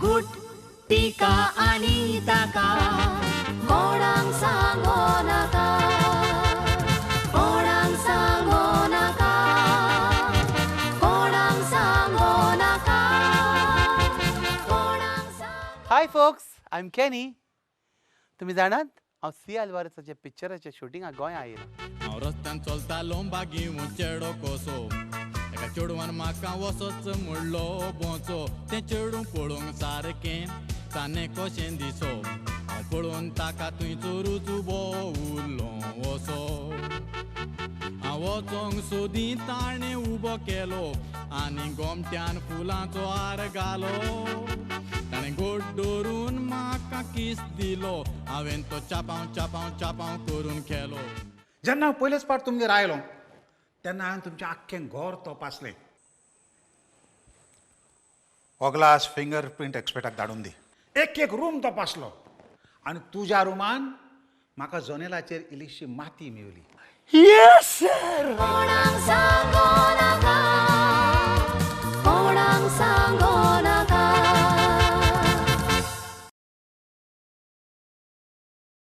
गुट टिका आनी ताका कोणाक सांगो नाका, कोणाक सांगो नाका, कोणाक सांगो नाका, कोणाक सांगो. Hi folks, I am Kenny. तुमी जाणात, हांव सी अल्वारेसाच्या पिक्चराच्या शुटिंगाक गोंया आयला. हांव रस्त्यान चलतालो बागीव चेडो कसो, एका चेडवान म्हाका वसोच म्हणलो बोंचो. तें चेडूं पळोवंक सारकें चान्नें कशें दिसो, हांव पळोवन ताका थंय चोरूच उबो उरलो वसो. हांव वचोंक सोदी ताणें उबो केलो आनी गोमट्यान फुलांचो हार घालो. ताणें गोड दवरून म्हाका किस दिलो, हांवें तो चापांव चापांव चापांव करून केलो. जेन्ना हांव पयलेच पावट तुमगेर आयलो तेन्ना हांवें तुमचें आख्खें घर तपासलें. हो ग्लास फिंगर प्रिंट एक्सपर्टाक धाडून दी. एक एक रूम तपासलो आनी तुज्या रुमान म्हाका जनेलाचेर इल्लीशी माती मेवली. Yes sir.